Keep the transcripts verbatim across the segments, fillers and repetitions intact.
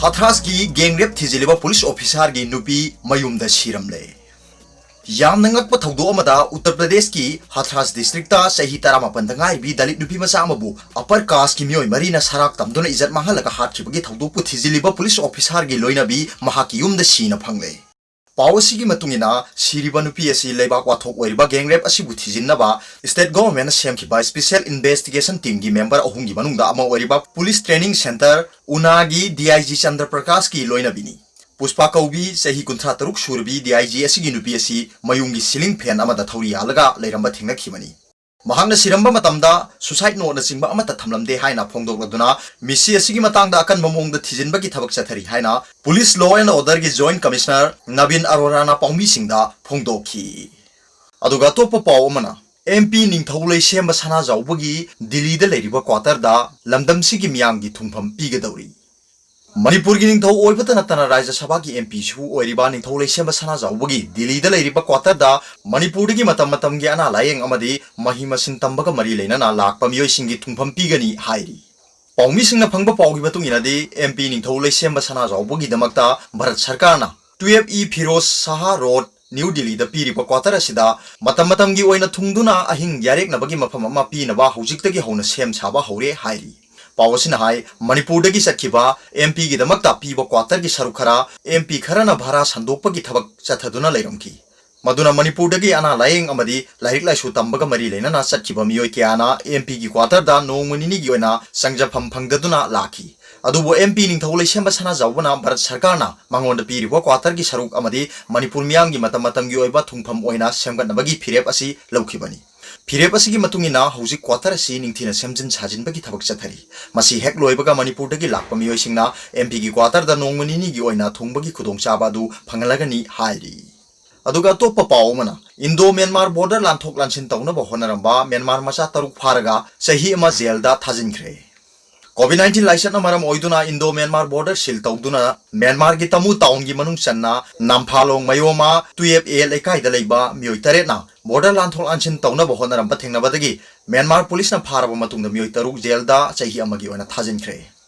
ꯍꯊ꯭ꯔꯥꯁꯀꯤ gang rape ꯊꯤꯖꯤꯜꯂꯤꯕ police officerꯒꯤ ꯅꯨꯄꯤ ꯃꯌꯨꯝꯗ ꯁꯤꯔꯝꯂꯦ꯫ ꯌꯥꯝꯅ ꯉꯛꯄ ꯊꯧꯗꯣꯛ ꯑꯃꯗ ꯎꯠꯇꯔ ꯄ꯭ꯔꯗꯦꯁꯀꯤ ꯍꯊ꯭ꯔꯥꯁ districtꯇ ꯆꯍꯤ ꯇꯔꯥꯃꯥꯄꯟꯗ ꯉꯥꯏꯔꯤꯕꯤ ꯗꯂꯤꯠ ꯅꯨꯄꯤ ꯃꯆꯥ ꯑꯃꯕꯨ upper casteꯀꯤ ꯃꯤꯑꯣꯏ ꯃꯔꯤꯅ ꯁꯔꯥꯛ ꯇꯝꯗꯨꯅ ꯏꯖꯠ ꯃꯥꯡꯍꯜꯂꯒ ꯍꯥꯠꯈꯤꯕꯒꯤ ꯊꯧꯗꯣꯛꯄꯨ ꯊꯤꯖꯤꯜꯂꯤꯕ police officerꯒꯤ ꯂꯣꯏꯅꯕꯤ ꯃꯍꯥꯛꯀꯤ ꯌꯨꯝꯗ ꯁꯤꯅ ꯐꯪꯂꯦ꯫ ꯄꯥꯎ ꯑꯁꯤꯒꯤ ꯃꯇꯨꯡ ꯏꯟꯅ, ꯁꯤꯔꯤꯕ ꯅꯨꯄꯤ ꯑꯁꯤ ꯂꯩꯕꯥꯛ ꯋꯥꯊꯣꯛ ꯑꯣꯏꯔꯤꯕ gang rape ꯑꯁꯤꯕꯨ ꯊꯤꯖꯤꯟꯅꯕ state governmentꯅ ꯁꯦꯝꯈꯤꯕ special investigation teamꯒꯤ member ꯑꯍꯨꯝꯒꯤ ꯃꯅꯨꯡꯗ ꯑꯃ ꯑꯣꯏꯔꯤꯕ police training centre ꯎꯅꯥꯒꯤ DIG Chandra ꯄ꯭ꯔꯀꯥꯁꯀꯤ ꯂꯣꯏꯅꯕꯤꯅꯤ꯫ ꯄꯨꯁꯄꯥ ꯀꯧꯕꯤ ꯆꯍꯤ ꯀꯨꯟꯊ꯭ꯔꯥ ꯇꯔꯨꯛ ꯁꯨꯔꯕꯤ DIG ꯑꯁꯤꯒꯤ ꯅꯨꯄꯤ ꯑꯁꯤ ꯃꯌꯨꯝꯒꯤ ceiling fan ꯑꯃꯗ ꯊꯧꯔꯤ ꯌꯥꯜꯂꯒ ꯂꯩꯔꯝꯕ ꯊꯦꯡꯅꯈꯤꯕꯅꯤ꯫ ꯃꯍꯥꯛꯅ ꯁꯤꯔꯝꯕ ꯃꯇꯝꯗ suicide noteꯅꯆꯤꯡꯕ ꯑꯃꯠꯇ ꯊꯝꯂꯝꯗꯦ ꯍꯥꯏꯅ ꯐꯣꯡꯗꯣꯛꯂꯗꯨꯅ, ꯃꯤꯁꯤ ꯑꯁꯤꯒꯤ ꯃꯇꯥꯡꯗ ꯑꯀꯟꯕ ꯃꯑꯣꯡꯗ ꯊꯤꯖꯤꯟꯕꯒꯤ ꯊꯕꯛ ꯆꯠꯊꯔꯤ ꯍꯥꯏꯅ police law and orderꯒꯤ joint commissioner ꯅꯕꯤꯟ ꯑꯔꯣꯔꯥꯅ ꯄꯥꯎꯃꯤꯁꯤꯡꯗ ꯐꯣꯡꯗꯣꯛꯈꯤ꯫ ꯑꯗꯨꯒ ꯑꯇꯣꯞꯄ ꯄꯥꯎ ꯑꯃꯅ, MP ꯅꯤꯡꯊꯧ ꯂꯩꯁꯦꯝꯕ ꯁꯅꯥꯖꯥꯎꯕꯒꯤ ꯗꯤꯜꯂꯤꯗ ꯂꯩꯔꯤꯕ quarterꯗ ꯂꯝꯗꯝꯁꯤꯒꯤ ꯃꯤꯌꯥꯝꯒꯤ ꯊꯨꯡꯐꯝ ꯄꯤꯒꯗꯧꯔꯤ꯫ ꯃꯅꯤꯄꯨꯔꯒꯤ ꯅꯤꯡꯊꯧ ꯑꯣꯏꯕꯇ ꯅꯠꯇꯅ ꯔꯥꯖ꯭ꯌ ꯁꯚꯥꯒꯤ MPꯁꯨ ꯑꯣꯏꯔꯤꯕ ꯅꯤꯡꯊꯧ ꯂꯩꯁꯦꯝꯕ ꯁꯅꯥꯖꯥꯎꯕꯒꯤ ꯗꯤꯜꯂꯤꯗ ꯂꯩꯔꯤꯕ quarterꯗ ꯃꯅꯤꯄꯨꯔꯗꯒꯤ ꯃꯇꯝ ꯃꯇꯝꯒꯤ ꯑꯅꯥ ꯂꯥꯌꯦꯡ ꯑꯃꯗꯤ ꯃꯍꯩ ꯃꯁꯤꯡ ꯇꯝꯕꯒ ꯃꯔꯤ ꯂꯩꯅꯅ ꯂꯥꯛꯄ ꯃꯤꯑꯣꯏꯁꯤꯡꯒꯤ ꯊꯨꯡꯐꯝ ꯄꯤꯒꯅꯤ ꯍꯥꯏꯔꯤ꯫ ꯄꯥꯎꯃꯤꯁꯤꯡꯅ ꯐꯪꯕ ꯄꯥꯎꯒꯤ ꯃꯇꯨꯡ ꯏꯟꯅꯗꯤ, MP ꯅꯤꯡꯊꯧ ꯂꯩꯁꯦꯝꯕ ꯁꯅꯥꯖꯥꯎꯕꯒꯤꯗꯃꯛꯇ ꯚꯥꯔꯠ ꯁꯔꯀꯥꯔꯅ twelve E Firoz Shah road, new ꯗꯤꯜꯂꯤꯗ ꯄꯤꯔꯤꯕ quarter ꯑꯁꯤꯗ ꯃꯇꯝ ꯃꯇꯝꯒꯤ ꯑꯣꯏꯅ ꯊꯨꯡꯗꯨꯅ ꯑꯍꯤꯡ ꯌꯥꯔꯦꯛꯅꯕꯒꯤ ꯃꯐꯝ ꯑꯃ ꯄꯤꯅꯕ ꯍꯧꯖꯤꯛꯇꯒꯤ ꯍꯧꯅ ꯁꯦꯝ ꯁꯥꯕ ꯍꯧꯔꯦ ꯍꯥꯏꯔꯤ꯫ ꯄꯥꯎ ꯑꯁꯤꯅ ꯍꯥꯏ, ꯃꯅꯤꯄꯨꯔꯗꯒꯤ ꯆꯠꯈꯤꯕ MPꯒꯤꯗꯃꯛꯇ ꯄꯤꯕ quarterꯒꯤ ꯁꯔꯨꯛ ꯈꯔ MP ꯈꯔꯅ ꯚꯔꯥ ꯁꯟꯗꯣꯛꯄꯒꯤ ꯊꯕꯛ ꯆꯠꯊꯗꯨꯅ ꯂꯩꯔꯝꯈꯤ꯫ ꯃꯗꯨꯅ ꯃꯅꯤꯄꯨꯔꯗꯒꯤ ꯑꯅꯥ ꯂꯥꯌꯦꯡ ꯑꯃꯗꯤ ꯂꯥꯏꯔꯤꯛ ꯂꯥꯏꯁꯨ ꯇꯝꯕꯒ ꯃꯔꯤ ꯂꯩꯅꯅ ꯆꯠꯈꯤꯕ ꯃꯤꯑꯣꯏ ꯀꯌꯥꯅ MPꯒꯤ quarterꯗ ꯅꯣꯡꯃ ꯅꯤꯅꯤꯒꯤ ꯑꯣꯏꯅ ꯆꯪꯖꯐꯝ ꯐꯪꯗꯗꯨꯅ ꯂꯥꯛꯈꯤ꯫ ꯑꯗꯨꯕꯨ MP ꯅꯤꯡꯊꯧ ꯂꯩꯁꯦꯝꯕ ꯁꯅꯥꯖꯥꯎꯕꯅ ꯚꯥꯔꯠ ꯁꯔꯀꯥꯔꯅ ꯃꯉꯣꯟꯗ ꯄꯤꯔꯤꯕ quarterꯒꯤ ꯁꯔꯨꯛ ꯑꯃꯗꯤ ꯃꯅꯤꯄꯨꯔ ꯃꯤꯌꯥꯝꯒꯤ ꯃꯇꯝ ꯃꯇꯝꯒꯤ ꯑꯣꯏꯕ ꯊꯨꯡꯐꯝ ꯑꯣꯏꯅ ꯁꯦꯝꯒꯠꯅꯕꯒꯤ ꯐꯤꯔꯦꯞ ꯑꯁꯤ ꯂꯧꯈꯤꯕꯅꯤ꯫ ꯐꯤꯔꯦꯞ ꯑꯁꯤꯒꯤ ꯃꯇꯨꯡ ꯏꯟꯅ ꯍꯧꯖꯤꯛ quarter ꯑꯁꯤ ꯅꯤꯡꯊꯤꯅ ꯁꯦꯝꯖꯤꯟ ꯁꯥꯖꯤꯟꯕꯒꯤ ꯊꯕꯛ ꯆꯠꯊꯔꯤ꯫ ꯃꯁꯤ ꯍꯦꯛ ꯂꯣꯏꯕꯒ ꯃꯅꯤꯄꯨꯔꯗꯒꯤ ꯂꯥꯛꯄ ꯃꯤꯑꯣꯏꯁꯤꯡꯅ MPꯒꯤ quarterꯗ ꯅꯣꯡꯃ ꯅꯤꯅꯤꯒꯤ ꯑꯣꯏꯅ ꯊꯨꯡꯕꯒꯤ ꯈꯨꯗꯣꯡꯆꯥꯕ ꯑꯗꯨ ꯐꯪꯍꯜꯂꯒꯅꯤ ꯍꯥꯏꯔꯤ꯫ ꯑꯗꯨꯒ ꯑꯇꯣꯞꯄ ꯄꯥꯎ ꯑꯃꯅ, Indo Myanmar border ꯂꯥꯟꯊꯣꯛ ꯂꯥꯟꯁꯤꯟ ꯇꯧꯅꯕ ꯍꯣꯠꯅꯔꯝꯕ ꯃ꯭ꯌꯥꯟꯃꯥꯔ ꯃꯆꯥ ꯇꯔꯨꯛ ꯐꯥꯔꯒ ꯆꯍꯤ ꯑꯃ ꯖꯦꯜꯗ ꯊꯥꯖꯤꯟꯈ꯭ꯔꯦ꯫ COVID nineteen ꯂꯥꯏꯆꯠꯅ ꯃꯔꯝ ꯑꯣꯏꯗꯨꯅ Indo Myanmar border seal ꯇꯧꯗꯨꯅ ꯃ꯭ꯌꯥꯟꯃꯥꯔꯒꯤ ꯇꯃꯨ ꯇꯥꯎꯟꯒꯤ ꯃꯅꯨꯡ ꯆꯟꯅ ꯅꯝꯐꯥꯂꯣꯡ ꯃꯌꯣꯃꯥ twelve A ꯂꯩꯀꯥꯏꯗ ꯂꯩꯕ ꯃꯤꯑꯣꯏ ꯇꯔꯦꯠꯅ border ꯂꯥꯟꯊꯣꯛ ꯂꯥꯟꯁꯤꯟ ꯇꯧꯅꯕ ꯍꯣꯠꯅꯔꯝꯕ ꯊꯦꯡꯅꯕꯗꯒꯤ ꯃ꯭ꯌꯥꯟꯃꯥꯔ ꯄꯨꯂꯤꯁꯅ ꯐꯥꯔꯕ ꯃꯇꯨꯡꯗ ꯃꯤꯑꯣꯏ ꯇꯔꯨꯛ ꯖꯦꯜꯗ ꯆꯍꯤ ꯑꯃꯒꯤ ꯑꯣꯏꯅ ꯊꯥꯖꯤꯟꯈ꯭ꯔꯦ꯫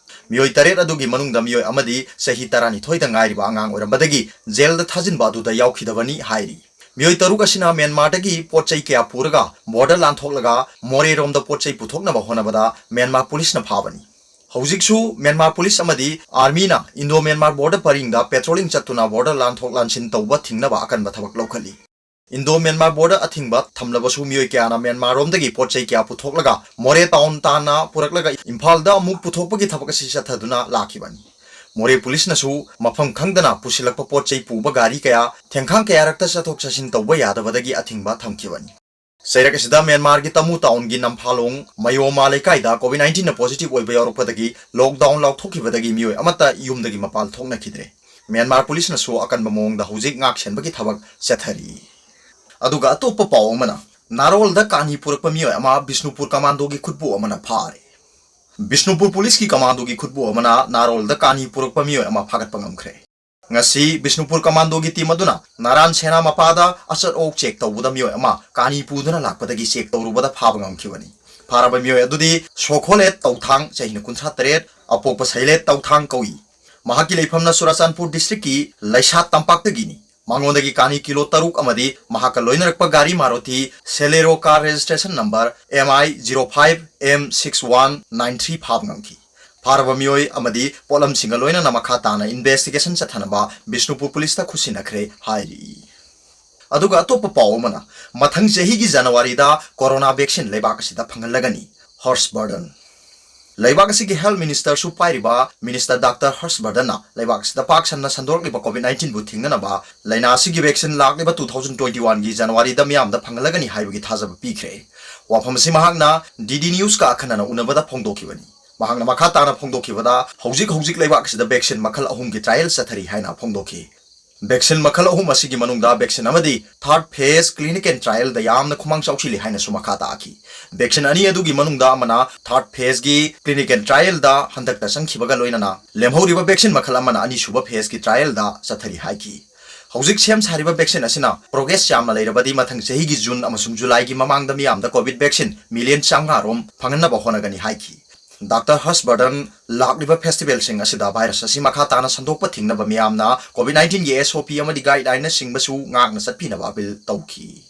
ꯃꯤꯑꯣꯏ ꯇꯔꯦꯠ ꯑꯗꯨꯒꯤ ꯃꯅꯨꯡꯗ ꯃꯤꯑꯣꯏ ꯑꯃꯗꯤ ꯆꯍꯤ ꯇꯔꯥꯅꯤꯊꯣꯏꯗ ꯉꯥꯏꯔꯤꯕ ꯑꯉꯥꯡ ꯑꯣꯏꯔꯝꯕꯗꯒꯤ ꯖꯦꯜꯗ ꯊꯥꯖꯤꯟꯕ ꯑꯗꯨꯗ ꯌꯥꯎꯈꯤꯗꯕꯅꯤ ꯍꯥꯏꯔꯤ꯫ ꯃꯤꯑꯣꯏ ꯇꯔꯨꯛ ꯑꯁꯤꯅ ꯃ꯭ꯌꯥꯟꯃꯥꯔꯗꯒꯤ ꯄꯣꯠ ꯆꯩ ꯀꯌꯥ ꯄꯨꯔꯒ ꯕꯣꯔꯗꯔ ꯂꯥꯟꯊꯣꯛꯂꯒ ꯃꯣꯔꯦꯔꯣꯝꯗ ꯄꯣꯠ ꯆꯩ ꯄꯨꯊꯣꯛꯅꯕ ꯍꯣꯠꯅꯕꯗ ꯃ꯭ꯌꯥꯟꯃꯥꯔ ꯄꯨꯂꯤꯁꯅ ꯐꯥꯕꯅꯤ꯫ ꯍꯧꯖꯤꯛꯁꯨ ꯃ꯭ꯌꯥꯟꯃꯥꯔ ꯄꯨꯂꯤꯁ ꯑꯃꯗꯤ ꯑꯥꯔꯃꯤꯅ ꯏꯟꯗꯣ ꯃ꯭ꯌꯥꯟꯃꯥꯔ ꯕꯣꯔꯗꯔ ꯄꯔꯤꯡꯗ ꯄꯦꯇ꯭ꯔꯣꯂꯤꯡ ꯆꯠꯇꯨꯅ ꯕꯣꯔꯗꯔ ꯂꯥꯟꯊꯣꯛ ꯂꯥꯟꯁꯤꯟ ꯇꯧꯕ ꯊꯤꯡꯅꯕ ꯑꯀꯟꯕ ꯊꯕꯛ ꯂꯧꯈꯠꯂꯤ꯫ ꯏꯟꯗꯣ ꯃ꯭ꯌꯥꯟꯃꯥꯔ ꯕꯣꯔꯗꯔ ꯑꯊꯤꯡꯕ ꯊꯝꯂꯕꯁꯨ ꯃꯤꯑꯣꯏ ꯀꯌꯥꯅ ꯃ꯭ꯌꯥꯟꯃꯥꯔꯔꯣꯝꯗꯒꯤ ꯄꯣꯠ ꯆꯩ ꯀꯌꯥ ꯄꯨꯊꯣꯛꯂꯒ ꯃꯣꯔꯦ ꯇꯥꯎꯟ ꯇꯥꯟꯅ ꯄꯨꯔꯛꯂꯒ ꯏꯝꯐꯥꯜꯗ ꯑꯃꯨꯛ ꯄꯨꯊꯣꯛꯄꯒꯤ ꯊꯕꯛ ꯑꯁꯤ ꯆꯠꯊꯗꯨꯅ ꯂꯥꯛꯈꯤꯕꯅꯤ꯫ ꯃꯣꯔꯦ ꯄꯨꯂꯤꯁꯅꯁꯨ ꯃꯐꯝ ꯈꯪꯗꯅ ꯄꯨꯁꯤꯜꯂꯛꯄ ꯄꯣꯠ ꯆꯩ ꯄꯨꯕ ꯒꯥꯔꯤ ꯀꯌꯥ ꯊꯦꯡꯈꯥꯡ ꯀꯌꯥꯔꯛꯇ ꯆꯠꯊꯣꯛ ꯆꯠꯁꯤꯟ ꯇꯧꯕ ꯌꯥꯗꯕꯗꯒꯤ ꯑꯊꯤꯡꯕ ꯊꯝꯈꯤꯕꯅꯤ꯫ ꯆꯩꯔꯛ ꯑꯁꯤꯗ ꯃ꯭ꯌꯥꯟꯃꯥꯔꯒꯤ ꯇꯃꯨ ꯇꯥꯎꯟꯒꯤ ꯅꯝꯐꯥꯂꯣꯡ ꯃꯌꯣꯃꯥ ꯂꯩꯀꯥꯏꯗ COVID nineteenꯅ positive ꯑꯣꯏꯕ ꯌꯥꯎꯔꯛꯄꯗꯒꯤ lockdown ꯂꯥꯎꯊꯣꯛꯈꯤꯕꯗꯒꯤ ꯃꯤꯑꯣꯏ ꯑꯃꯠꯇ ꯌꯨꯝꯗꯒꯤ ꯃꯄꯥꯟ ꯊꯣꯛꯅꯈꯤꯗ꯭ꯔꯦ꯫ ꯃ꯭ꯌꯥꯟꯃꯥꯔ ꯄꯨꯂꯤꯁꯅꯁꯨ ꯑꯀꯟꯕ ꯃꯑꯣꯡꯗ ꯍꯧꯖꯤꯛ ꯉꯥꯛ ꯁꯦꯟꯕꯒꯤ ꯊꯕꯛ ꯆꯠꯊꯔꯤ꯫ ꯑꯗꯨꯒ ꯑꯇꯣꯞꯄ ꯄꯥꯎ ꯑꯃꯅ, ꯅꯥꯔꯣꯜꯗ ꯀꯥꯅꯤ ꯄꯨꯔꯛꯄ ꯃꯤꯑꯣꯏ ꯑꯃ ꯕꯤꯁꯅꯨꯄꯨꯔ ꯀꯃꯥꯟꯗꯣꯒꯤ ꯈꯨꯠꯄꯨ ꯑꯃꯅ ꯐꯥꯔꯦ꯫ ꯕꯤꯁꯅꯨꯄꯨꯔ ꯄꯨꯂꯤꯁꯀꯤ ꯀꯃꯥꯟꯗꯣꯒꯤ ꯈꯨꯠꯄꯨ ꯑꯃꯅ ꯅꯥꯔꯣꯜꯗ ꯀꯥꯅꯤ ꯄꯨꯔꯛꯄ ꯃꯤꯑꯣꯏ ꯑꯃ ꯐꯥꯒꯠꯄ ꯉꯝꯈ꯭ꯔꯦ꯫ ꯉꯁꯤ ꯕꯤꯁꯅꯨꯄꯨꯔ ꯀꯃꯥꯟꯗꯣꯒꯤ ꯇꯤꯝ ꯑꯗꯨꯅ ꯅꯥꯔꯥꯟ ꯁꯦꯅꯥ ꯃꯄꯥꯗ ꯑꯆꯠ ꯑꯋꯣꯛ ꯆꯦꯛ ꯇꯧꯕꯗ ꯃꯤꯑꯣꯏ ꯑꯃ ꯀꯥꯅꯤ ꯄꯨꯗꯨꯅ ꯂꯥꯛꯄꯗꯒꯤ ꯆꯦꯛ ꯇꯧꯔꯨꯕꯗ ꯐꯥꯕ ꯉꯝꯈꯤꯕꯅꯤ꯫ ꯐꯥꯔꯕ ꯃꯤꯑꯣꯏ ꯑꯗꯨꯗꯤ ꯁꯣꯈꯣꯂꯦꯠ ꯇꯧꯊꯥꯡ, ꯆꯍꯤꯅ ꯀꯨꯟꯊ꯭ꯔꯥ ꯇꯔꯦꯠ, ꯑꯄꯣꯛꯄ ꯁꯩꯂꯦꯠ ꯇꯧꯊꯥꯡ ꯀꯧꯏ꯫ ꯃꯍꯥꯛꯀꯤ ꯂꯩꯐꯝꯅ ꯆꯨꯔꯥꯆꯥꯟꯄꯨꯔ ꯗꯤꯁꯇ꯭ꯔꯤꯛꯀꯤ ꯂꯩꯁꯥꯠ ꯇꯝꯄꯥꯛꯇꯒꯤꯅꯤ꯫ ꯃꯉꯣꯟꯗꯒꯤ ꯀꯥꯅꯤ ꯀꯤꯂꯣ ꯇꯔꯨꯛ ꯑꯃꯗꯤ ꯃꯍꯥꯛꯀ ꯂꯣꯏꯅꯔꯛꯄ ꯒꯥꯔꯤ Maruti Celerio car registration number M I zero five M six one nine three ꯐꯥꯕ ꯉꯝꯈꯤ꯫ ꯐꯥꯔꯕ ꯃꯤꯑꯣꯏ ꯑꯃꯗꯤ ꯄꯣꯠꯂꯝꯁꯤꯡꯒ ꯂꯣꯏꯅꯅ ꯃꯈꯥ ꯇꯥꯅ ꯏꯟꯚꯦꯁꯇꯤꯒꯦꯁꯟ ꯆꯠꯊꯅꯕ ꯕꯤꯁꯅꯨꯄꯨꯔ ꯄꯨꯂꯤꯁꯇ ꯈꯨꯠꯁꯤꯟꯅꯈ꯭ꯔꯦ ꯍꯥꯏꯔꯤ꯫ ꯑꯗꯨꯒ ꯑꯇꯣꯞꯄ ꯄꯥꯎ ꯑꯃꯅ, ꯃꯊꯪ ꯆꯍꯤꯒꯤ ꯖꯅꯋꯥꯔꯤꯗ ꯀꯣꯔꯣꯅꯥ ꯚꯦꯛꯁꯤꯟ ꯂꯩꯕꯥꯛ ꯑꯁꯤꯗ ꯐꯪꯍꯜꯂꯒꯅꯤ, ꯍꯔꯁ ꯕꯔꯗꯟ꯫ ꯂꯩꯕꯥꯛ ꯑꯁꯤꯒꯤ ꯍꯦꯜꯊ ꯃꯤꯅꯤꯁꯇꯔꯁꯨ ꯄꯥꯏꯔꯤꯕ ꯃꯤꯅꯤꯁꯇꯔ ꯗꯥꯛꯇꯔ ꯍꯔꯁ ꯕꯔꯗꯟꯅ ꯂꯩꯕꯥꯛ ꯑꯁꯤꯗ ꯄꯥꯛ ꯁꯟꯅ ꯁꯟꯗꯣꯔꯛꯂꯤꯕ COVID nineteenꯕꯨ ꯊꯤꯡꯅꯅꯕ ꯂꯥꯏꯅꯥ ꯑꯁꯤꯒꯤ ꯚꯦꯛꯁꯤꯟ ꯂꯥꯛꯂꯤꯕ two thousand twenty oneꯒꯤ ꯖꯅꯋꯥꯔꯤꯗ ꯃꯤꯌꯥꯝꯗ ꯐꯪꯍꯜꯂꯒꯅꯤ ꯍꯥꯏꯕꯒꯤ ꯊꯥꯖꯕ ꯄꯤꯈ꯭ꯔꯦ꯫ ꯋꯥꯐꯝ ꯑꯁꯤ ꯃꯍꯥꯛꯅ D D Newsꯀ ꯑꯈꯟꯅꯅ ꯎꯅꯕꯗ ꯐꯣꯡꯗꯣꯛꯈꯤꯕꯅꯤ꯫ ꯃꯍꯥꯛꯅ ꯃꯈꯥ ꯇꯥꯅ ꯐꯣꯡꯗꯣꯛꯈꯤꯕꯗ, ꯍꯧꯖꯤꯛ ꯍꯧꯖꯤꯛ ꯂꯩꯕꯥꯛ ꯑꯁꯤꯗ ꯚꯦꯛꯁꯤꯟ ꯃꯈꯜ ꯑꯍꯨꯝꯒꯤ ꯇ꯭ꯔꯥꯏꯌꯦꯜ ꯆꯠꯊꯔꯤ ꯍꯥꯏꯅ ꯐꯣꯡꯗꯣꯛꯈꯤ꯫ ꯚꯦꯛꯁꯤꯟ ꯃꯈꯜ ꯑꯍꯨꯝ ꯑꯁꯤꯒꯤ ꯃꯅꯨꯡꯗ ꯚꯦꯛꯁꯤꯟ ꯑꯃꯗꯤ third phase clinical trialꯗ ꯌꯥꯝꯅ ꯈꯨꯃꯥꯡ ꯆꯥꯎꯁꯤꯜꯂꯤ ꯍꯥꯏꯅꯁꯨ ꯃꯈꯥ ꯇꯥꯈꯤ꯫ ꯚꯦꯛꯁꯤꯟ ꯑꯅꯤ ꯑꯗꯨꯒꯤ ꯃꯅꯨꯡꯗ ꯑꯃꯅ third phaseꯀꯤ clinical trialꯗ ꯍꯟꯗꯛꯇ ꯆꯪꯈꯤꯕꯒ ꯂꯣꯏꯅꯅ ꯂꯦꯝꯍꯧꯔꯤꯕ ꯚꯦꯛꯁꯤꯟ ꯃꯈꯜ ꯑꯃꯅ ꯑꯅꯤꯁꯨꯕ phaseꯀꯤ trialꯗ ꯆꯠꯊꯔꯤ ꯍꯥꯏꯈꯤ꯫ ꯍꯧꯖꯤꯛ ꯁꯦꯝ ꯁꯥꯔꯤꯕ ꯚꯦꯛꯁꯤꯟ ꯑꯁꯤꯅ progress ꯌꯥꯝꯅ ꯂꯩꯔꯕꯗꯤ ꯃꯊꯪ ꯆꯍꯤꯒꯤ ꯖꯨꯟ ꯑꯃꯁꯨꯡ ꯖꯨꯂꯥꯏꯒꯤ ꯃꯃꯥꯡꯗ ꯃꯤꯌꯥꯝꯗ COVID vaccine million ꯆꯥꯝꯃꯉꯥ ꯔꯣꯝ ꯐꯪꯍꯟꯅꯕ ꯍꯣꯠꯅꯒꯅꯤ ꯍꯥꯏꯈꯤ꯫ ꯗꯥꯛꯇꯔ ꯍꯔꯁ ꯕꯔꯗꯟ ꯂꯥꯛꯂꯤꯕ ꯐꯦꯁꯇꯤꯚꯦꯜꯁꯤꯡ ꯑꯁꯤꯗ ꯚꯥꯏꯔꯁ ꯑꯁꯤ ꯃꯈꯥ ꯇꯥꯅ ꯁꯟꯗꯣꯛꯄ ꯊꯤꯡꯅꯕ ꯃꯤꯌꯥꯝꯅ ꯀꯣꯚꯤꯗ ꯅꯥꯏꯟꯇꯤꯟꯒꯤ ꯑꯦꯁ ꯑꯣ ꯄꯤ ꯑꯃꯗꯤ ꯒꯥꯏꯗꯂꯥꯏꯟꯅꯆꯤꯡꯕꯁꯨ ꯉꯥꯛꯅ ꯆꯠꯄꯤꯅꯕ ꯑꯄꯤꯜ ꯇꯧꯈꯤ꯫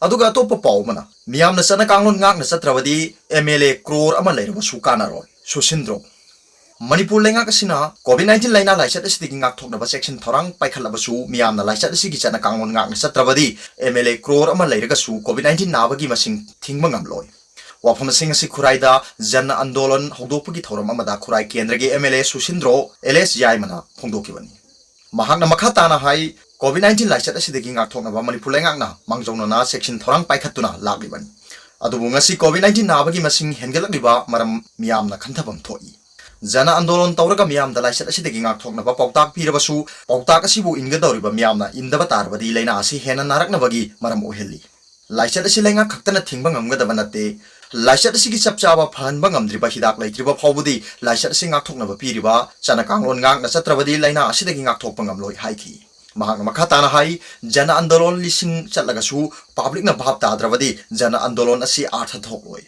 ꯑꯗꯨꯒ ꯑꯇꯣꯞꯄ ꯄꯥꯎ ꯑꯃꯅ, ꯃꯤꯌꯥꯝꯅ ꯆꯠꯅ ꯀꯥꯡꯂꯣꯟ ꯉꯥꯛꯅ ꯆꯠꯇ꯭ꯔꯕꯗꯤ ꯑꯦꯝ ꯑꯦꯜ ꯑꯦ ꯀ꯭ꯔꯣꯔ ꯑꯃ ꯂꯩꯔꯕꯁꯨ ꯀꯥꯟꯅꯔꯣꯏ, ꯁꯨꯁꯤꯟꯗ꯭ꯔꯣ꯫ ꯃꯅꯤꯄꯨꯔ ꯂꯩꯉꯥꯛ ꯑꯁꯤꯅ ꯀꯣꯚꯤꯗ ꯅꯥꯏꯟꯇꯤꯟ ꯂꯥꯏꯅꯥ ꯂꯥꯏꯆꯠ ꯑꯁꯤꯗꯒꯤ ꯉꯥꯛꯊꯣꯛꯅꯕ ꯆꯦꯛꯁꯤꯟ ꯊꯧꯔꯥꯡ ꯄꯥꯏꯈꯠꯂꯕꯁꯨ, ꯃꯤꯌꯥꯝꯅ ꯂꯥꯏꯆꯠ ꯑꯁꯤꯒꯤ ꯆꯠꯅ ꯀꯥꯡꯂꯣꯟ ꯉꯥꯛꯅ ꯆꯠꯇ꯭ꯔꯕꯗꯤ ꯑꯦꯝ ꯑꯦꯜ ꯑꯦ ꯀ꯭ꯔꯣꯔ ꯑꯃ ꯂꯩꯔꯒꯁꯨ ꯀꯣꯚꯤꯗ ꯅꯥꯏꯟꯇꯤꯟ ꯅꯥꯕꯒꯤ ꯃꯁꯤꯡ ꯊꯤꯡꯕ ꯉꯝꯂꯣꯏ꯫ ꯋꯥꯐꯝꯁꯤꯡ ꯑꯁꯤ ꯈꯨꯔꯥꯏꯗ ꯖꯟ ꯑꯟꯗꯣꯂꯟ ꯍꯧꯗꯣꯛꯄꯒꯤ ꯊꯧꯔꯝ ꯑꯃꯗ ꯈꯨꯔꯥꯏ ꯀꯦꯟꯗ꯭ꯔꯒꯤ ꯑꯦꯝ ꯑꯦꯜ ꯑꯦ ꯁꯨꯁꯤꯟꯗ꯭ꯔꯣ ꯑꯦꯜ ꯑꯦꯁ ꯌꯥꯏꯃꯅ ꯐꯣꯡꯗꯣꯛꯈꯤꯕꯅꯤ꯫ ꯃꯍꯥꯛꯅ ꯃꯈꯥ ꯇꯥꯅ ꯍꯥꯏ, ꯀꯣꯚꯤꯗ ꯅꯥꯏꯟꯇꯤꯟ ꯂꯥꯏꯆꯠ ꯑꯁꯤꯗꯒꯤ ꯉꯥꯛꯊꯣꯛꯅꯕ ꯃꯅꯤꯄꯨꯔ ꯂꯩꯉꯥꯛꯅ ꯃꯥꯡꯖꯧꯅꯅ ꯆꯦꯛꯁꯤꯟ ꯊꯧꯔꯥꯡ ꯄꯥꯏꯈꯠꯇꯨꯅ ꯂꯥꯛꯂꯤꯕꯅꯤ꯫ ꯑꯗꯨꯕꯨ ꯉꯁꯤ ꯀꯣꯚꯤꯗ ꯅꯥꯏꯟꯇꯤꯟ ꯅꯥꯕꯒꯤ ꯃꯁꯤꯡ ꯍꯦꯟꯒꯠꯂꯛꯂꯤꯕ ꯃꯔꯝ ꯃꯤꯌꯥꯝꯅ ꯈꯟꯊꯐꯝ ꯊꯣꯛꯏ꯫ ꯖꯟ ꯑꯟꯗꯣꯂꯟ ꯇꯧꯔꯒ ꯃꯤꯌꯥꯝꯗ ꯂꯥꯏꯆꯠ ꯑꯁꯤꯗꯒꯤ ꯉꯥꯛꯊꯣꯛꯅꯕ ꯄꯥꯎꯇꯥꯛ ꯄꯤꯔꯕꯁꯨ, ꯄꯥꯎꯇꯥꯛ ꯑꯁꯤꯕꯨ ꯏꯟꯒꯗꯧꯔꯤꯕ ꯃꯤꯌꯥꯝꯅ ꯏꯟꯗꯕ ꯇꯥꯔꯕꯗꯤ ꯂꯥꯏꯅꯥ ꯑꯁꯤ ꯍꯦꯟꯅ ꯅꯥꯔꯛꯅꯕꯒꯤ ꯃꯔꯝ ꯑꯣꯏꯍꯜꯂꯤ꯫ ꯂꯥꯏꯆꯠ ꯑꯁꯤ ꯂꯩꯉꯥꯛ ꯈꯛꯇꯅ ꯊꯤꯡꯕ ꯉꯝꯒꯗꯕ ꯅꯠꯇꯦ꯫ ꯂꯥꯏꯆꯠ ꯑꯁꯤꯒꯤ ꯆꯞ ꯆꯥꯕ ꯐꯍꯟꯕ ꯉꯝꯗ꯭ꯔꯤꯕ ꯍꯤꯗꯥꯛ ꯂꯩꯇ꯭ꯔꯤꯕ ꯐꯥꯎꯕꯗꯤ ꯂꯥꯏꯆꯠ ꯑꯁꯤ ꯉꯥꯛꯊꯣꯛꯅꯕ ꯄꯤꯔꯤꯕ ꯆꯠꯅ ꯀꯥꯡꯂꯣꯟ ꯉꯥꯛꯅ ꯆꯠꯇ꯭ꯔꯕꯗꯤ ꯂꯥꯏꯅꯥ ꯑꯁꯤꯗꯒꯤ ꯉꯥꯛꯊꯣꯛꯄ ꯉꯝꯂꯣꯏ ꯍꯥꯏꯈꯤ꯫ ꯃꯍꯥꯛꯅ ꯃꯈꯥ ꯇꯥꯅ ꯍꯥꯏ, ꯖꯟ ꯑꯟꯗꯣꯂꯟ ꯂꯤꯁꯤꯡ ꯆꯠꯂꯒꯁꯨ ꯄꯕ꯭ꯂꯤꯛꯅ ꯚꯥꯞ ꯇꯥꯗ꯭ꯔꯕꯗꯤ ꯖꯟ ꯑꯟꯗꯣꯂꯟ ꯑꯁꯤ ꯑꯥꯔꯊ ꯊꯣꯛꯂꯣꯏ꯫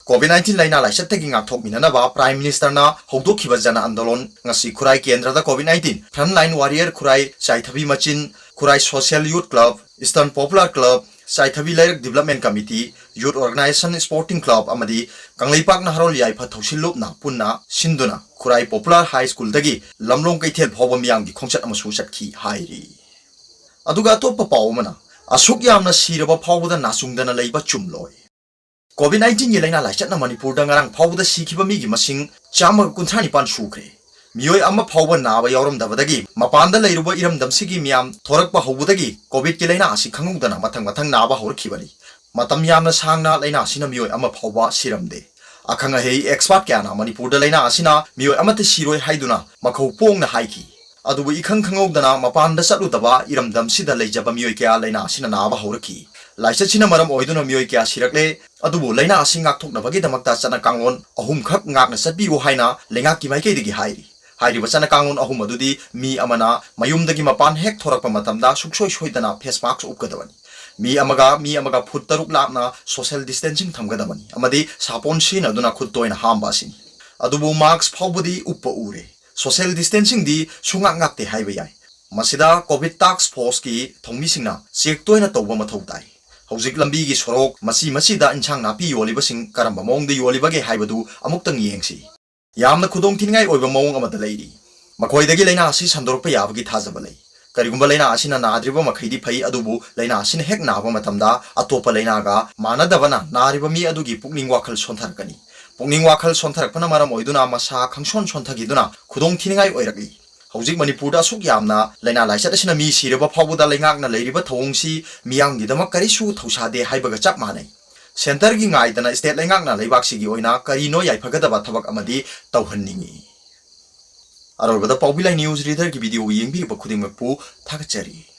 ꯀꯣꯚꯤꯗ ꯅꯥꯏꯟꯇꯤꯟ ꯂꯥꯏꯅꯥ ꯂꯥꯏꯆꯠꯇꯒꯤ ꯉꯥꯛꯊꯣꯛꯃꯤꯟꯅꯅꯕ ꯄ꯭ꯔꯥꯏꯝ ꯃꯤꯅꯤꯁꯇꯔꯅ ꯍꯧꯗꯣꯛꯈꯤꯕ ꯖꯟ ꯑꯟꯗꯣꯂꯟ ꯉꯁꯤ ꯈꯨꯔꯥꯏ ꯀꯦꯟꯗ꯭ꯔꯗ ꯀꯣꯚꯤꯗ ꯅꯥꯏꯟꯇꯤꯟ ꯐ꯭ꯔꯟꯠꯂꯥꯏꯟ ꯋꯥꯔꯤꯌꯔ ꯈꯨꯔꯥꯏ ꯆꯥꯏꯊꯕꯤ ꯃꯆꯤꯟ, ꯈꯨꯔꯥꯏ ꯁꯣꯁꯤꯌꯦꯜ ꯌꯨꯠ ꯀ꯭ꯂꯕ, ꯏꯁꯇꯔꯟ ꯄꯣꯄꯨꯂꯔ ꯀ꯭ꯂꯕ, ꯆꯥꯏꯊꯕꯤ ꯂꯩꯔꯛ ꯗꯤꯕꯂꯞꯃꯦꯟ ꯀꯃꯤꯇꯤ, ꯌꯨꯠ ꯑꯣꯔꯒꯅꯥꯏꯖꯦꯁꯟ ꯁ꯭ꯄꯣꯔꯇꯤꯡ ꯀ꯭ꯂꯕ ꯑꯃꯗꯤ ꯀꯪꯂꯩꯄꯥꯛ ꯅꯍꯥꯔꯣꯜ ꯌꯥꯏꯐ ꯊꯧꯁꯤꯜ ꯂꯨꯞꯅ ꯄꯨꯟꯅ ꯁꯤꯟꯗꯨꯅ ꯈꯨꯔꯥꯏ ꯄꯣꯄꯨꯂꯔ ꯍꯥꯏ ꯁ꯭ꯀꯨꯜꯗꯒꯤ ꯂꯝꯂꯣꯡ ꯀꯩꯊꯦꯜ ꯐꯥꯎꯕ ꯃꯤꯌꯥꯝꯒꯤ ꯈꯣꯡꯆꯠ ꯑꯃꯁꯨ ꯆꯠꯈꯤ ꯍꯥꯏꯔꯤ꯫ ꯑꯗꯨꯒ ꯑꯇꯣꯞꯄ ꯄꯥꯎ ꯑꯃꯅ, ꯑꯁꯨꯛ ꯌꯥꯝꯅ ꯁꯤꯔꯕ ꯐꯥꯎꯕꯗ ꯅꯥꯆꯨꯡꯗꯅ ꯂꯩꯕ ꯆꯨꯝꯂꯣꯏ꯫ ꯀꯣꯚꯤꯗ ꯅꯥꯏꯟꯇꯤꯟꯒꯤ ꯂꯥꯏꯅꯥ ꯂꯥꯏꯆꯠꯅ ꯃꯅꯤꯄꯨꯔꯗ ꯉꯔꯥꯡ ꯐꯥꯎꯕꯗ ꯁꯤꯈꯤꯕ ꯃꯤꯒꯤ ꯃꯁꯤꯡ ꯆꯥꯝꯃꯒ ꯀꯨꯟꯊ꯭ꯔꯥ ꯅꯤꯄꯥꯟ ꯁꯨꯈ꯭ꯔꯦ꯫ ꯃꯤꯑꯣꯏ ꯑꯃ ꯐꯥꯎꯕ ꯅꯥꯕ ꯌꯥꯎꯔꯝꯗꯕꯗꯒꯤ ꯃꯄꯥꯟꯗ ꯂꯩꯔꯨꯕ ꯏꯔꯝꯗꯝꯁꯤꯒꯤ ꯃꯤꯌꯥꯝ ꯊꯣꯔꯛꯄ ꯍꯧꯕꯗꯒꯤ ꯀꯣꯚꯤꯗꯀꯤ ꯂꯥꯏꯅꯥ ꯑꯁꯤ ꯈꯪꯍꯧꯗꯅ ꯃꯊꯪ ꯃꯊꯪ ꯅꯥꯕ ꯍꯧꯔꯛꯈꯤꯕꯅꯤ꯫ ꯃꯇꯝ ꯌꯥꯝꯅ ꯁꯥꯡꯅ ꯂꯥꯏꯅꯥ ꯑꯁꯤꯅ ꯃꯤꯑꯣꯏ ꯑꯃ ꯐꯥꯎꯕ ꯁꯤꯔꯝꯗꯦ꯫ ꯑꯈꯪ ꯑꯍꯩ ꯑꯦꯛꯁꯄꯥꯔꯠ ꯀꯌꯥꯅ ꯃꯅꯤꯄꯨꯔꯗ ꯂꯥꯏꯅꯥ ꯑꯁꯤꯅ ꯃꯤꯑꯣꯏ ꯑꯃꯠꯇ ꯁꯤꯔꯣꯏ ꯍꯥꯏꯗꯨꯅ ꯃꯈꯧ ꯄꯣꯡꯅ ꯍꯥꯏꯈꯤ꯫ ꯑꯗꯨꯕꯨ ꯏꯈꯪ ꯈꯪꯍꯧꯗꯅ ꯃꯄꯥꯟꯗ ꯆꯠꯂꯨꯗꯕ ꯏꯔꯝꯗꯝꯁꯤꯗ ꯂꯩꯖꯕ ꯃꯤꯑꯣꯏ ꯀꯌꯥ ꯂꯥꯏꯅꯥ ꯑꯁꯤꯅ ꯅꯥꯕ ꯍꯧꯔꯛꯈꯤ꯫ ꯂꯥꯏꯆꯠꯁꯤꯅ ꯃꯔꯝ ꯑꯣꯏꯗꯨꯅ ꯃꯤꯑꯣꯏ ꯀꯌꯥ ꯁꯤꯔꯛꯂꯦ꯫ ꯑꯗꯨꯕꯨ ꯂꯥꯏꯅꯥ ꯑꯁꯤ ꯉꯥꯛꯊꯣꯛꯅꯕꯒꯤꯗꯃꯛꯇ ꯆꯠꯅ ꯀꯥꯡꯂꯣꯟ ꯑꯍꯨꯝꯈꯛ ꯉꯥꯛꯅ ꯆꯠꯄꯤꯌꯨ ꯍꯥꯏꯅ ꯂꯩꯉꯥꯛꯀꯤ ꯃꯥꯏꯀꯩꯗꯒꯤ ꯍꯥꯏꯔꯤ꯫ ꯍꯥꯏꯔꯤꯕ ꯆꯠꯅ ꯀꯥꯡꯂꯣꯟ ꯑꯍꯨꯝ ꯑꯗꯨꯗꯤ ꯃꯤ ꯑꯃꯅ ꯃꯌꯨꯝꯗꯒꯤ ꯃꯄꯥꯟ ꯍꯦꯛ ꯊꯣꯔꯛꯄ ꯃꯇꯝꯗ ꯁꯨꯡꯁꯣꯏ ꯁꯣꯏꯗꯅ ꯐꯦꯁ ꯃꯥꯛꯁ ꯎꯞꯀꯗꯕꯅꯤ꯫ ꯃꯤ ꯑꯃꯒ ꯃꯤ ꯑꯃꯒ ꯐꯨꯠ ꯇꯔꯨꯛ ꯂꯥꯞꯅ social distancing ꯊꯝꯒꯗꯕꯅꯤ ꯑꯃꯗꯤ ꯁꯥꯄꯣꯟ ꯁꯤꯖꯤꯟꯅꯗꯨꯅ ꯈꯨꯠ ꯇꯣꯏꯅ ꯍꯥꯝꯕ ꯑꯁꯤꯅꯤ꯫ ꯑꯗꯨꯕꯨ mask ꯐꯥꯎꯕꯗꯤ ꯎꯞꯄ ꯎꯔꯦ꯫ Social distancingꯗꯤ ꯁꯨꯡꯉꯥꯛ ꯉꯥꯛꯇꯦ ꯍꯥꯏꯕ ꯌꯥꯏ꯫ ꯃꯁꯤꯗ COVID task forceꯀꯤ ꯊꯧꯃꯤꯁꯤꯡꯅ check ꯇꯣꯏꯅ ꯇꯧꯕ ꯃꯊꯧ ꯇꯥꯏ꯫ ꯍꯧꯖꯤꯛ ꯂꯝꯕꯤꯒꯤ ꯁꯣꯔꯣꯛ ꯃꯆꯤ ꯃꯆꯤꯗ ꯏꯟꯁꯥꯡ ꯅꯥꯄꯤ ꯌꯣꯜꯂꯤꯕꯁꯤꯡ ꯀꯔꯝꯕ ꯃꯑꯣꯡꯗ ꯌꯣꯜꯂꯤꯕꯒꯦ ꯍꯥꯏꯕꯗꯨ ꯑꯃꯨꯛꯇꯪ ꯌꯦꯡꯁꯤ꯫ ꯌꯥꯝꯅ ꯈꯨꯗꯣꯡ ꯊꯤꯅꯤꯡꯉꯥꯏ ꯑꯣꯏꯕ ꯃꯑꯣꯡ ꯑꯃꯗ ꯂꯩꯔꯤ꯫ ꯃꯈꯣꯏꯗꯒꯤ ꯂꯥꯏꯅꯥ ꯑꯁꯤ ꯁꯟꯗꯣꯔꯛꯄ ꯌꯥꯕꯒꯤ ꯊꯥꯖꯕ ꯂꯩ꯫ ꯀꯔꯤꯒꯨꯝꯕ ꯂꯥꯏꯅꯥ ꯑꯁꯤꯅ ꯅꯥꯗ꯭ꯔꯤꯕ ꯃꯈꯩꯗꯤ ꯐꯩ, ꯑꯗꯨꯕꯨ ꯂꯥꯏꯅꯥ ꯑꯁꯤꯅ ꯍꯦꯛ ꯅꯥꯕ ꯃꯇꯝꯗ ꯑꯇꯣꯞꯄ ꯂꯥꯏꯅꯥꯒ ꯃꯥꯟꯅꯗꯕꯅ ꯅꯥꯔꯤꯕ ꯃꯤ ꯑꯗꯨꯒꯤ ꯄꯨꯛꯅꯤꯡ ꯋꯥꯈꯜ ꯁꯣꯟꯊꯔꯛꯀꯅꯤ꯫ ꯄꯨꯛꯅꯤꯡ ꯋꯥꯈꯜ ꯁꯣꯟꯊꯔꯛꯄꯅ ꯃꯔꯝ ꯑꯣꯏꯗꯨꯅ ꯃꯁꯥ ꯈꯪꯁꯣꯟ ꯁꯣꯟꯊꯈꯤꯗꯨꯅ ꯈꯨꯗꯣꯡ ꯊꯤꯅꯤꯡꯉꯥꯏ ꯑꯣꯏꯔꯛꯂꯤ꯫ ꯍꯧꯖꯤꯛ ꯃꯅꯤꯄꯨꯔꯗ ꯑꯁꯨꯛ ꯌꯥꯝꯅ ꯂꯥꯏꯅꯥ ꯂꯥꯏꯆꯠ ꯑꯁꯤꯅ ꯃꯤ ꯁꯤꯔꯕ ꯐꯥꯎꯕꯗ ꯂꯩꯉꯥꯛꯅ ꯂꯩꯔꯤꯕ ꯊꯧꯑꯣꯡꯁꯤ ꯃꯤꯌꯥꯝꯒꯤꯗꯃꯛ ꯀꯔꯤꯁꯨ ꯊꯧꯁꯥꯗꯦ ꯍꯥꯏꯕꯒ ꯆꯞ ꯃꯥꯟꯅꯩ꯫ Centreꯒꯤ ꯉꯥꯏꯗꯅ state ꯂꯩꯉꯥꯛꯅ ꯂꯩꯕꯥꯛꯁꯤꯒꯤ ꯑꯣꯏꯅ ꯀꯔꯤꯅꯣ ꯌꯥꯏꯐꯒꯗꯕ ꯊꯕꯛ ꯑꯃꯗꯤ ꯇꯧꯍꯟꯅꯤꯡꯏ꯫ ꯑꯔꯣꯏꯕꯗ ꯄꯥꯎꯕꯤ ꯂꯥꯏ news readerꯒꯤ video ꯌꯦꯡꯕꯤꯔꯤꯕ ꯈꯨꯗꯤꯡꯃꯛꯄꯨ ꯊꯥꯒꯠꯆꯔꯤ꯫